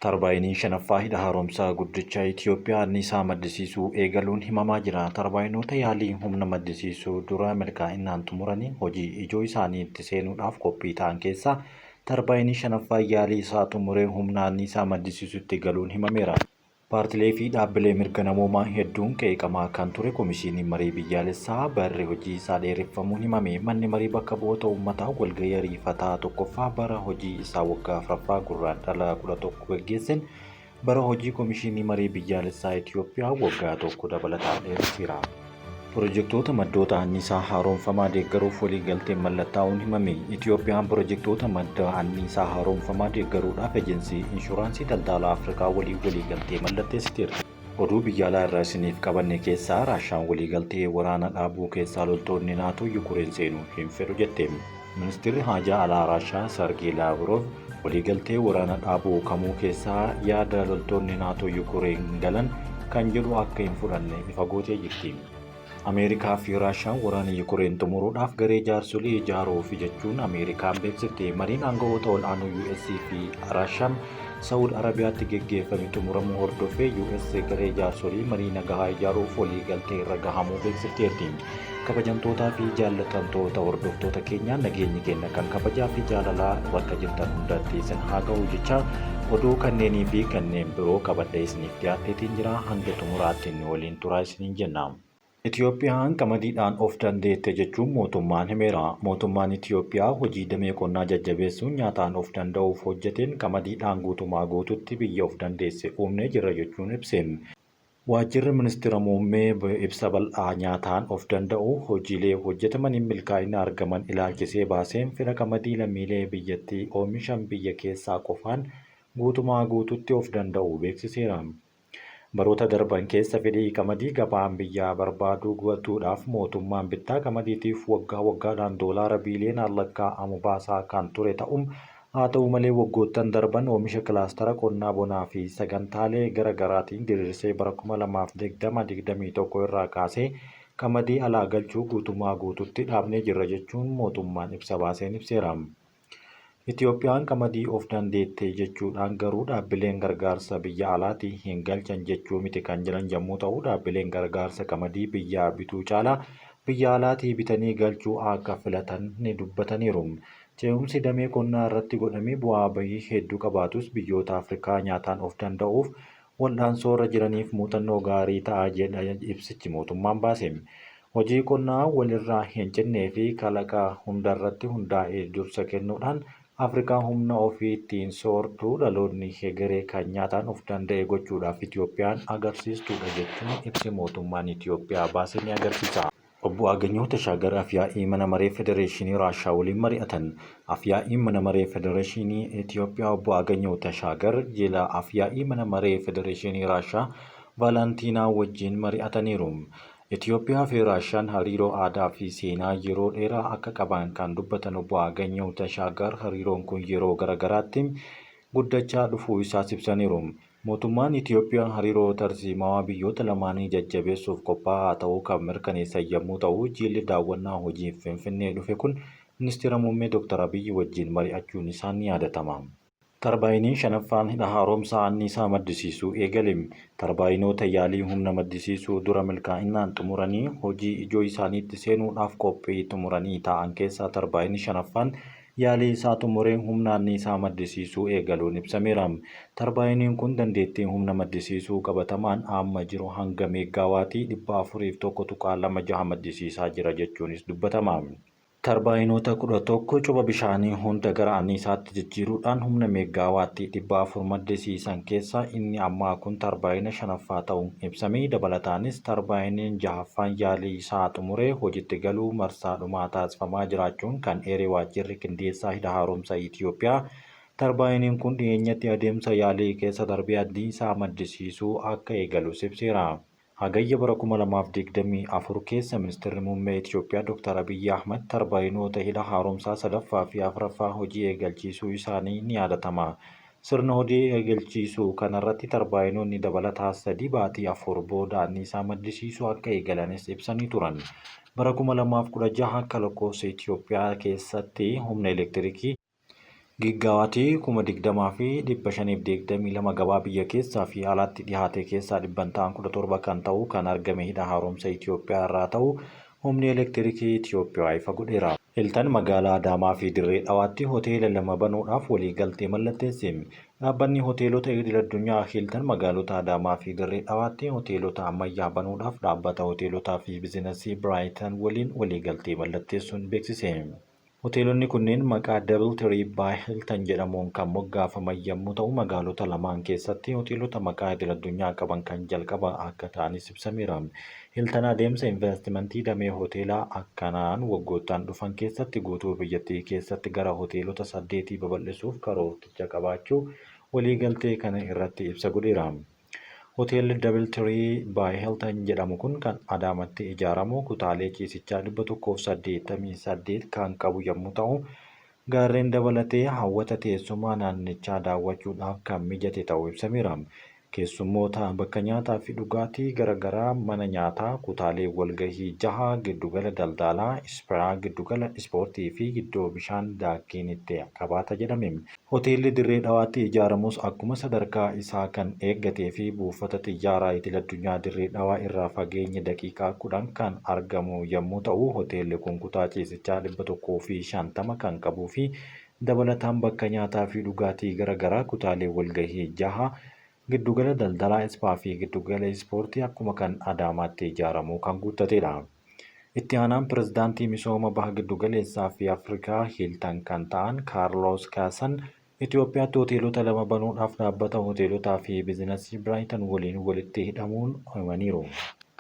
Tarbaayiniin shanaffaa hidha haaromsaa guddicha Itoophiyaa anniisaa maddisiisuu eegaluun himamaa jira. Tarbaayinoota yaalii humna maddisiisuu dura milkaa'inaan xumuranii hojii ijoo isaanii itti seenuudhaaf qophii ta'an keessaa tarbaayinii shanaffaa yaalii isaa xumuree humna anniisaa maddisiisutti galuun himameera. Paartilee fi dhaabbilee mirga namoomaa hedduun qeeqamaa kan ture Komishiiniin Marii Biyyaalessaa barri hojii isaa dheereffamuun himame. Manni Marii Bakka Bu'oota Uummataa walgahii ariifataa tokkoffaa bara hojii isaa waggaa afraffaa Gurraandhala 11 gaggeesseen bara hojii Komishiinii Marii Biyyaalessaa Itiyoophiyaa waggaa tokko dabalataan dheeresseera. Pirojektoota maddoota anniisaa haaromfamaa deeggaruuf waliigalteen mallattaa'uun himame. Itiyoophiyaan pirojektoota madda anniisaa haaromfamaa deeggaruudhaaf Ejensii Inshuraansii Daldala Afrikaa waliin waliigaltee mallatteessiteerti. Oduu biyya alaa irraa isiniif qabanne keessaa Raashaan waliigaltee waraana dhaabuu keessaa loltoonni Naatoo Yukureen seenuu hin fedhu jette. Ministirri Haajaa Alaa Raashaa Sargee Laavrov waliigaltee waraana dhaabuu kamuu keessaa yaada loltoonni Naatoo Yukureen galan kan jedhu akka hin fudhanne ifa gootee jirti. Ameerikaa fi Raashaan waraana Yukureen xumuruudhaaf garee jaarsolii ijaaruufi jechuun Ameerikaan beeksifte. Mariin aanga'oota ol'aanoo US fi Raashaan Sa'ud Arabiyaatti geggeeffame xumuramuu hordofee US garee jaarsolii marii nagahaa ijaaruuf waliigaltee irra gahamuu beeksifteerti. Kabajamtootaa fi jaallatamtoota hordoftoota keenyaa, nageenyi keenya kan kabajaa fi jaalalaa bakka jirtan hundatti isin haa ga'u jechaa, oduu kanneenii fi kanneen biroo qabadhee isiniif dhiyaadheetiin jira. Hanga xumuraatti nu waliin turaa isiniin jenna. Itiyoophiyaan qamadiidhaan of dandeette jechuun mootummaan himeera. Mootummaan Itiyoophiyaa hojii damee qonnaa jajjabeessuun nyaataan of danda'uuf hojjeteen qamadiidhaan guutumaa guututti biyya of dandeesse uumnee jirra jechuun ibse. Waajjirri Ministira Muummee ibsa bal'aa nyaataan of danda'uu hojiilee hojjetamaniin milkaa'ina argaman ilaalchisee baaseen fedha qamadii lammiilee biyyattii oomishan biyya keessaa qofaan guutumaa guututti of danda'uu beeksiseera. Baroota darban keessa fedhii qamadii gabaan biyyaa barbaadu guatuudhaaf mootummaan bittaa qamadiitiif waggaa waggaadhaan doolaara biiliyoonaan lakkaa'amu baasaa kan ture ta'um Haa ta'u malee waggoottan darban oomisha kilaastara qonnaa bonaa fi sagantaalee gara garaatiin diriirsee bara 2020, 21 irraa kaasee qamadii alaa galchuu guutumaa guututti dhaabnee jirra jechuun mootummaan ibsa baaseen ibseera. Itiyoophiyaan qamadii of dandeette jechuudhaan garuu dhaabbileen gargaarsa biyya alaatii hin galchan jechuu miti kan jedhan yammuu ta'u, dhaabbileen gargaarsa qamadii biyyaa bituu caalaa biyya alaatii bitanii galchuu akka filatan ni dubbataniiru. Ce'umsi damee qonnaa irratti godhame bu'aa bahii hedduu qabaatus biyyoota Afrikaa nyaataan of danda'uuf wal'aansoorra jiraniif muuxannoo gaarii ta'a jedha ibsichi mootummaan baase. Hojii qonnaa walirraa hin cinnee fi kalaqa hundarratti hundaa'e dursa kennuudhaan Afrikaa humna ofii ittiin soortu, dhaloonni hegeree kan nyaataan of danda'e gochuudhaaf Itiyoophiyaan agarsiistuudha jechuun ibsi mootummaan Itiyoophiyaa baase ni agarsiisa. Obbo Aganyahu Tashaagar Af-yaa'ii Mana Maree Federeeshinii Raashaa waliin mari'atan. Af-yaa'iin Mana Maree Federeeshinii Itiyoophiyaa Obbo Aganyahu Tashaagar jila Af-yaa'ii Mana Maree Federeeshinii Raashaa Vaalaantiinaa wajjin mari'ataniiru. Itiyoophiyaa fi Raashaan hariiroo aadaa fi seenaa yeroo dheeraa akka qaban kan dubbatan Obbo Aganyahu Tashaagar hariiroon kun yeroo garagaraatti guddachaa dhufuu isaas ibsaniiru. Mootummaan Itiyoophiyaa hariiroo tarsiimawaa biyyoota lamaanii jajjabeessuuf qophaa'aa ta'uu kan mirkaneessan yammuu ta'u, jiilli daawwannaa hojiif Finfinnee dhufe kun Ministiira Muummee Dooktar Abiyyi wajjin mari'achuun isaa ni yaadatama. Tarbaayiniin 5ffaan Hidha Haaromsaa anniisaa maddisiisuu eegale. Tarbaayinoota yaalii humna maddisiisuu dura milkaa'inaan xumuranii hojii ijoo isaaniitti seenuudhaaf qophii xumuranii taa'an keessaa tarbaayinii 5ffaan yaalii isaa xumuree humna anniisaa maddisiisuu eegaluun ibsameera. Tarbaayiniin kun dandeettii humna maddisiisuu qabatamaan aamma jiru hanga meeggaawaatii 401.26 maddisiisaa jira jechuunis dubbatama. Tarbaayinoota 11 cuba bishaanii hunda gara anniisaatti jijjiiruudhaan humna meeggaawaattii 400 maddisiisan keessaa inni ammaa kun tarbaayina shanaffaa ta'uun ibsamee. Dabalataanis tarbaayiniin jahaffaan yaalii isaa xumuree hojitti galuu marsaa dhumaa taasifamaa jiraachuun kan eere Waajjirri Qindeessaa Hidha Haaromsa Itiyoophiyaa, tarbaayiniin kun dhiyeenyatti adeemsa yaalii keessa darbee anniisaa maddisiisuu akka eegalus ibseera. Hagayya bara 2024 keessa Ministirri Muummee Itiyoophiyaa Dr. Abiyyi Ahmad tarbaayinoota hidha haaromsaa sadaffaa fi afraffaa hojii eegalchiisuu isaanii ni yaadatama. Sirna hojii eegalchiisuu kanarratti tarbaayinoonni dabalataa sadi baatii 4 booda anniisaa maddisiisuu akka eegalanis ibsanii turan. Bara 2016 akka lakkoofsa Itiyoophiyaa keessatti humna elektirikii. Giiggaawaatii 20,522 gabaa biyya keessaa fi alaatti dhihaate keessaa dhibbantaan 17 kan ta'u kan argame hidha haaromsa Itoophiyaa irraa ta'u humni elektirikii Itoophiyaa ifa godheera. Hiltan magaalaa Adaamaa fi Dirree Dhawaatti hoteela lama banuudhaaf waliigaltee mallatteesse. Dhaabbanni hoteelota idil addunyaa Hiltan magaalota Adaamaa fi Dirree Dhawaatti hoteelota ammayyaa banuudhaaf dhaabbata hoteelotaa fi bizinasii Biraayitan waliin waliigaltee mallatteessuun beeksise. Hoteelonni kunneen maqaa Double Tree by Hilton jedhamuun kan moggaafaman yommuu ta'u, magaalota lamaan keessatti hoteelota maqaa idil addunyaa qaban kan jalqabaa akka ta'anis ibsameera. Hiltan adeemsa investimentii damee hoteelaa akkanaan waggoottan dhufan keessatti guutuu biyyattii keessatti gara hoteelota saddeetii babal'isuuf karoorticha qabaachuu waliigaltee kana irratti ibsa godheera. Hoteelli Double Tree by Hilton jedhamu kun kan Adaamatti ijaaramu kutaalee ciisichaa 188 kan qabu yommuu ta'u, gaarreen dabalatee hawwata teessumaa naannichaa daawwachuudhaaf kan mijate ta'uu ibsameera. Keessummoota bakka nyaataa fi dhugaatii garaagaraa, mana nyaataa, kutaalee walgahii jaha, giddugala daldalaa, ispaa, giddugala ispoortii fi iddoo bishaan daakkiin itti qabaata jedhame. Hoteelli Dirree Dhawaatti ijaaramus akkuma sadarkaa isaa kan eeggatee fi buufata xiyyaaraa idil addunyaa Dirree Dhawaa irraa fageenya daqiiqaa 10 kan argamu yommuu ta'u, hoteelli kun kutaa ciisichaa 150 kan qabuu fi dabalataan bakka nyaataa fi dhugaatii garaagaraa, kutaalee walgahii jaha, giddugala daldalaa, ispaa fi giddugala ispoortii akkuma kan Adaamaatti ijaaramuu kan guuttatedha. Itti aanaan pirezidaantii misooma baha giddugaleessaa fi Afrikaa Hiiltan kan ta'an Kaarlos Kaasan Itoophiyaatti hoteelota lama banuudhaaf dhaabbata hoteelotaa fi bizinasii Biraayitan waliin walitti hidhamuun himaniiru.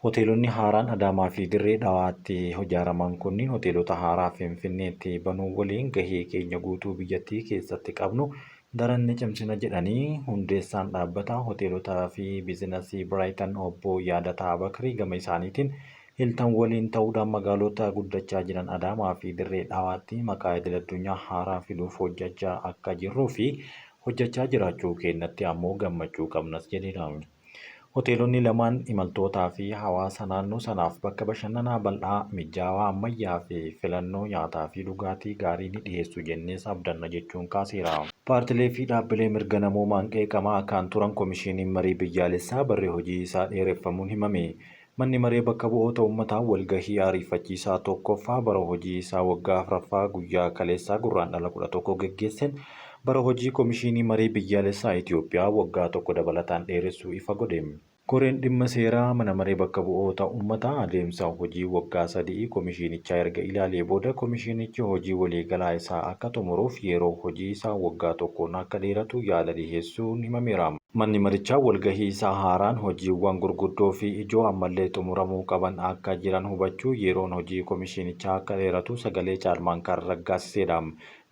Hoteelonni haaraan Adaamaa fi Dirree Dhawaatti ijaaraman kunniin hoteelota haaraa Finfinneetti banuu waliin gahee keenya guutuu biyyattii keessatti qabnu daran ni cimsina jedhanii hundeessaan dhaabbata hoteelotaa fi bizinasii Biraayitan obbo Yaadataa Bakrii gama isaaniitiin Hiltan waliin ta'uudhaan magaalota guddachaa jiran Adaamaa fi Dirree Dhawaatti maqaa idil addunyaa haaraa fiduuf hojjechaa akka jirruu fi hojjechaa jiraachuu keenyatti ammoo gammachuu qabnas jedheera. Hoteelonni lamaan imaltootaa fi hawaasa naannoo sanaaf bakka bashannanaa bal'aa, mijaawaa, ammayyaa fi filannoo nyaataa fi dhugaatii gaarii ni dhiyeessu jennees abdanna jechuun kaaseera. Paartilee fi dhaabbilee mirga namoomaan qeeqamaa kan turan Komishiiniin Marii Biyyaalessaa barri hojii isaa dheereffamuun himame. Manni maree bakka bu'oota uummataa walgahii ariifachiisaa tokkoffaa bara hojii isaa waggaa afuraffaa guyyaa kaleessaa Gurraandhala 11 geggeesseen bara hojii Komishinii Marii Biyyaalessaa Itoophiyaa waggaa tokko dabalataan dheeressuu ifa godhe. Koreen dhimma seeraa mana maree bakka bu'oota uummataa adeemsa hojii waggaa sadii komishinichaa erga ilaalee booda komishinichi hojii waliigalaa isaa akka xumuruuf yeroo hojii isaa waggaa tokkoon akka dheeratu yaada dhiheessuun himameera. Manni marichaa walgahii isaa haaraan hojiiwwan gurguddoo fi ijoo ammallee xumuramuu qaban akka jiran hubachuu yeroon hojii komishinichaa akka dheeratu sagalee caalmaan kan raggaasisedha.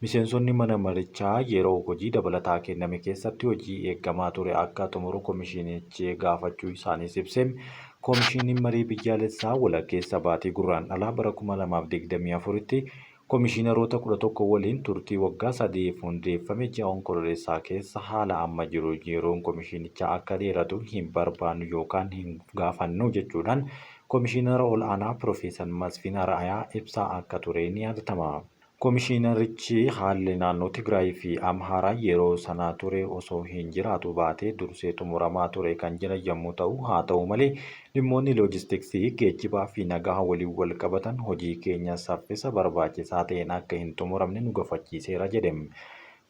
Miseensonni mana marichaa yeroo hojii dabalataa kenname keessatti hojii eegamaa ture akka xumuru komishinichi gaafachuu isaaniis ibse. Komishiniin marii biyyaalessaa walakkeessa baatii Gurraandhalaa bara 2024tti Komishiinaroota 11 waliin turtii waggaa sadiif hundeeffame ji'a Onkololeessaa keessa haala amma jiru yeroon komishinichaa akka dheeratu hin barbaannu yookaan hin gaafannu jechuudhaan komishiinara ol aanaa Pirofeesar Masfin Ara'ayaa ibsaa akka ture ni yaadatama. Komishiinarichi haalli naannoo Tigraay fi Amhaaraa yeroo sana ture osoo hin jiraatu baatee dursee xumuramaa ture kan jiran yommuu ta'u, haa ta'u malee dhimmoonni loojistiksii, geejjibaa fi nagaa waliin wal qabatan hojii keenya saffisa barbaachisaa ta'een akka hin xumuramne nu gafachiiseera jedhe.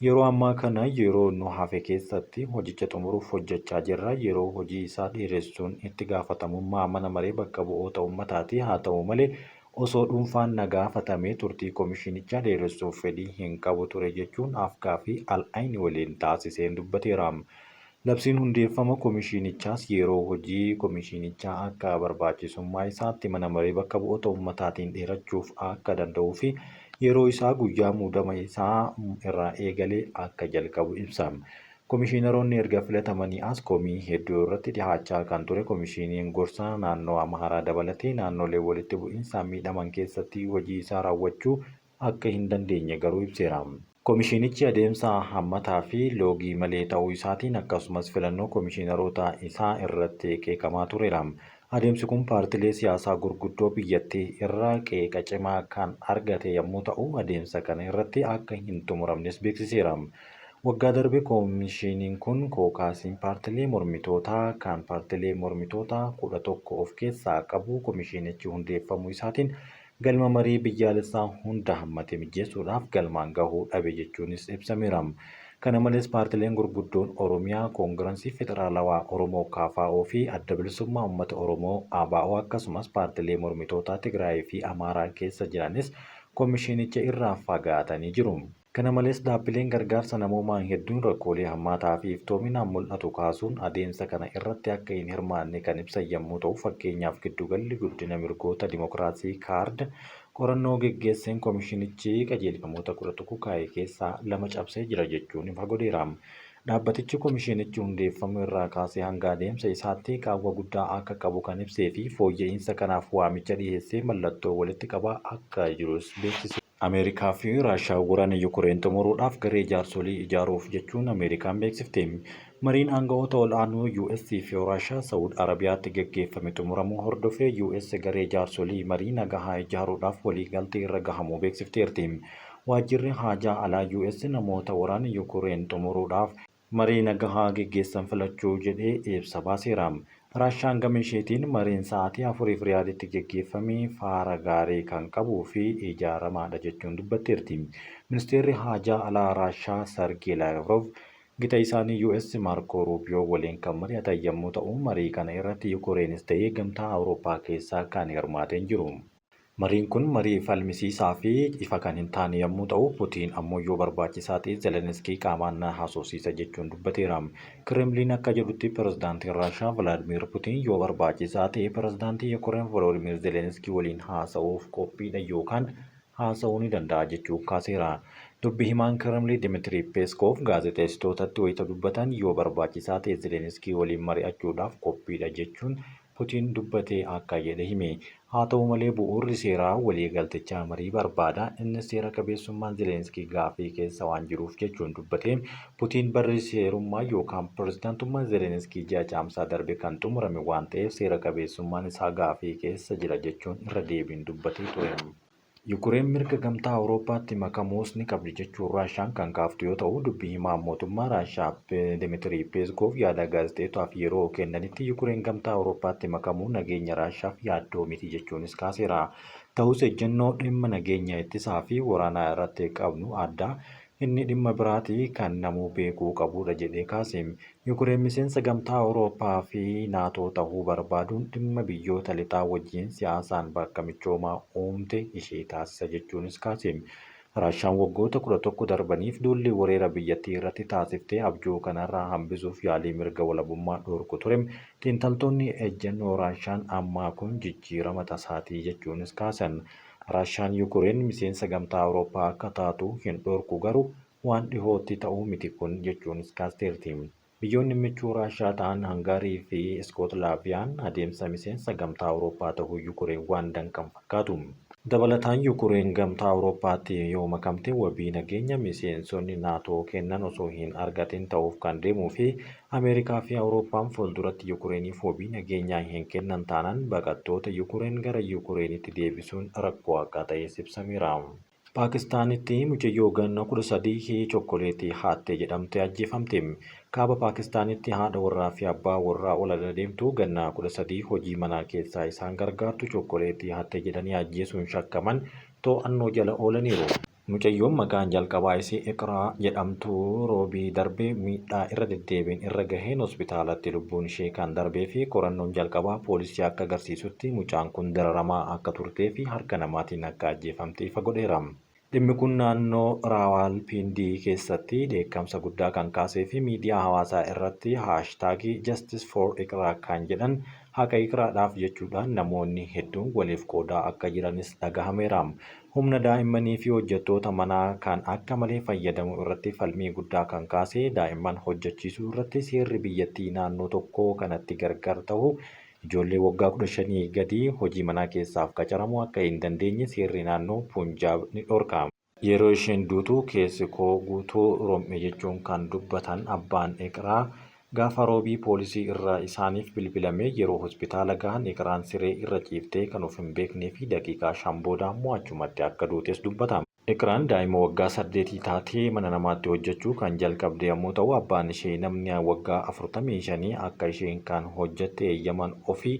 Yeroo ammaa kana yeroo nu hafe keessatti hojicha xumuruuf hojjechaa jirra. Yeroo hojii isaa dheeressuun itti gaafatamummaa mana maree bakka bu'oota uummataati. Haa ta'u malee osoo dhuunfaan na gaafatamee turtii komishinichaa dheeressuuf fedhii hin qabu ture jechuun af-gaaffii Al Ain waliin taasiseen dubbateera. Labsiin hundeeffama komishinichaas yeroo hojii komishinichaa akka barbaachisummaa isaatti mana maree bakka bu'oota uummataatiin dheerachuuf akka danda'uu fi yeroo isaa guyyaa muudama isaa irraa eegalee akka jalqabu ibsa. Komishiinaroonni erga filatamanii as komii hedduu irratti dhihaachaa kan ture komishiniin gorsa naannoo Amaaraa dabalatee naannolee walitti bu'insaan miidhaman keessatti hojii isaa raawwachuu akka hin dandeenye garuu ibseera. Komishinichi adeemsa hammataa fi loogii malee ta'uu isaatiin akkasumas filannoo komishiinaroota isaa irratti qeeqamaa tureera. Adeemsi kun paartilee siyaasaa gurguddoo biyyattii irraa qeeqa cimaa kan argate yommuu ta'u, adeemsa kana irratti akka hin xumuramnes beeksiseera. Waggaa darbe koomishiniin kun kookaasiin paartilee mormitootaa kan paartilee mormitootaa 11 of keessaa qabu komishinichi hundeeffamuu isaatiin galma marii biyyaalessaa hunda hammate mijeessuudhaaf galmaan gahuu dhabe jechuunis ibsameera. Kana malees paartileen gurguddoon Oromiyaa Koongiransii Federaalawaa Oromoo KFO fi Adda Bilisummaa Uummata Oromoo ABO akkasumas paartilee mormitootaa Tigraay fi Amaaraa keessa jiranis komishinicha irraa fagaatanii jiru. Kana malees dhaabbileen gargaarsa namoomaa hedduun rakkoolee hammaataa fi iftoominaan mul'atu kaasuun adeemsa kana irratti akka hin hirmaanne kan ibsan yommuu ta'u, fakkeenyaaf Giddugalli Guddina Mirgoota Dimokiraasii Kaard qorannoo geggeesseen komishinichi qajeelfamoota 11 kaa'e keessaa 2 cabsee jira jechuun ifa godheera. Dhaabbatichi komishinichi hundeeffamuu irraa kaasee hanga adeemsa isaatti qaawwa guddaa akka qabu kan ibsee fi fooyya'iinsa kanaaf waamicha dhiheessee mallattoo walitti qabaa akka jirus beeksiseera. Ameerikaa fi Raashaan waraana Yukureen xumuruudhaaf garee jaarsolii ijaaruuf jechuun Ameerikaan beeksifte. Mariin aanga'oota ol'aanoo US fi Raashaa Sa'ud Arabiyaatti geggeeffame xumuramuu hordofee US garee jaarsolii marii nagahaa ijaaruudhaaf waliigaltee irra gahamuu beeksifteerti. Waajjirri haajaa alaa US namoota waraana Yukureen xumuruudhaaf marii nagahaa geggeessan filachuu jedhee ibsa baaseera. Raashaan gama isheetiin mariin sa'aatii afuriif Riyaaditti geggeeffame faara gaarii kan qabuu fi ijaaramaadha jechuun dubbatteerti. Ministeerri haajaa alaa Raashaa Sargee Laavrov gita isaanii US Maarkoo Ruubiyoo waliin kan mari'atan yommuu ta'u, marii kana irratti Yukureenis ta'ee Gamtaa Awurooppaa keessaa kan hirmaate hin jiru. Mariin kun marii falmisiisaa fi ifa kan hin taane yommuu ta'u, Putiin ammoo yoo barbaachisaa ta'e Zeleniskii qaamaan na haasofsiisa jechuun dubbateera. Kiremliin akka jedhutti pirezidaantiin Raashaa Vilaadmiir Putiin yoo barbaachisaa ta'e pirezidaantii Yukureen Volodimiir Zeleniskii waliin haasa'uuf qophiidha yookaan haasa'uu ni danda'a jechuun kaaseera. Dubbi himaan Kiremlii Dimitirii Peeskoov gaazexeessitootatti wayita dubbatan yoo barbaachisaa ta'e Zeleniskii waliin mari'achuudhaaf qophiidha jechuun Putiin dubbate akka jedhe hime. Haa ta'u malee bu'uurri seeraa waliigaltichaa marii barbaada, innis seera qabeessummaan Zelenskii gaaffii keessa waan jiruuf jechuun dubbate. Putiin barri seerummaa yookaan pirezidaantummaa Zelenskii ji'a Caamsaa darbe kan xumurame waan ta'eef seera qabeessummaan isaa gaaffii keessa jira jechuun irra deebiin dubbatee ture. Yukureen mirga Gamtaa Awurooppaatti makamuus ni qabdi jechuun Raashiyaan kan kaaftu yoo ta'u, dubbi himaan mootummaa Raashiyaa Dimitirii Peeskoov yaada gaazexeessotaaf yeroo kennanitti Yukureen Gamtaa Awurooppaatti makamuun nageenya Raashiyaaf yaaddoo miti jechuunis kaaseera. Ta'us ejjennoo dhimma nageenya ittisaa fi waraanaa irratti qabnu adda. Inni dhimma biraati kan namuu beekuu qabuudha jedhee kaase. Yukureen miseensa Gamtaa Awurooppaa fi Naatoo tahuu barbaaduun dhimma biyyoota lixaa wajjin siyaasaan bakka michoomaa uumte ishee taasisa jechuunis kaase. Raashiyaan waggoota 11 darbaniif duulli wereera biyyattii irratti taasifte abjuu kanarraa hambisuuf yaalii mirga walabummaa dhorku ture. Xiinxaltoonni ejjennoo Raashiyaan ammaa kun jijjiirama tasaatii jechuunis kaasan. Raashiyaan Yukureen miseensa Gamtaa Awurooppaa akka taatu hin dhorku garuu waan dhihootti ta'u miti kun jechuunis kaasteerti. Biyyoonni michuu Raashiyaa ta'an Hangaarii fi Iskootlaaviyaan adeemsa miseensa Gamtaa Awurooppaa tahuu Yukureen waan danqan fakkaatu. Dabalataan Yukureen Gamtaa Awurooppaatti yoo makamte wabii nageenya miseensonni Naatoo kennan osoo hin argatin ta'uuf kan deemuu fi Ameerikaa fi Awurooppaan fuulduratti Yukureeniif wabii nageenyaa hin kennan taanaan baqattoota Yukureen gara Yukureenitti deebisuun rakkoo akka ta'es ibsameera. Paakistaanitti mucayyoo ganna 13 chokkoleetii hatte jedhamte ajjeefamte. Kaaba Paakistaanitti haadha warraa fi abbaa warraa ol adeemtuu ganna 13 hojii manaa keessaa isaan gargaartu chokkoleetii hatte jedhanii ajjeesuun shakkaman to'annoo jala oolaniiru. Mucayyoon maqaan jalqabaa isii Iqraa jedhamtu Roobii darbe miidhaa irra deddeebiin irra gaheen hospitaalatti lubbuun ishee kan darbee fi qorannoon jalqabaa poolisii akka agarsiisutti mucaan kun dararamaa akka turtee fi harka namaatiin akka ajjeefamte ifa godheera. Dhimmi kun naannoo Raawaalpindii keessatti dheekkamsa guddaa kan kaasee fi miidiyaa hawaasaa irratti haashtaagii JusticeForIqraa kan jedhan Haqa Iqraadhaaf jechuudhaan namoonni hedduun waliif qoodaa akka jiranis dhagahameera. Humna daa'immanii fi hojjettoota manaa kan akka malee fayyadamuu irratti falmii guddaa kan kaase daa'imman hojjechiisuu irratti seerri biyyattii naannoo tokkoo kanatti gargar tahu ijoollee waggaa 15 gadii hojii manaa keessaaf qacaramuu akka hin dandeenye seerri naannoo Punjaab ni dhorka. Yeroo isheen duutu keessi koo guutuu rom'e jechuun kan dubbatan abbaan Iqraa, Gaafa Roobii poolisii irraa isaaniif bilbilamee yeroo hospitaala gahan Ikraan siree irra ciiftee kan of hin beeknee fi daqiiqaa 5 booda ammoo achumatti akka duutes dubbatama. Ikraan daa'ima waggaa saddeetii taatee mana namaatti hojjechuu kan jalqabde yommuu ta'u, abbaan ishee namni waggaa 45 akka isheen kan hojjette eeyyaman ofii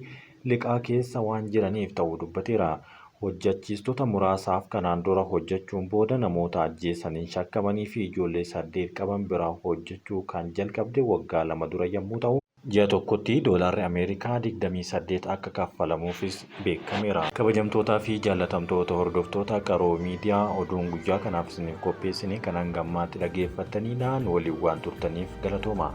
liqaa keessa waan jiraniif ta'uu dubbateera. Hojjechiistota muraasaaf kanaan dura hojjechuun booda namoota ajjeesaniin shakkamanii fi ijoollee 8 qaban bira hojjechuu kan jalqabde waggaa 2 dura yommuu ta'u, ji'a tokkotti doolaarri Ameerikaa 28 akka kaffalamuufis beekameera. Kabajamtootaa fi jaallatamtoota hordoftoota Qaroo Miidiyaa, oduun guyyaa kanaaf isiniif qopheessine kan hanga ammaatti dhaggeeffattanidha. Nu waliin waan turtaniif galatooma.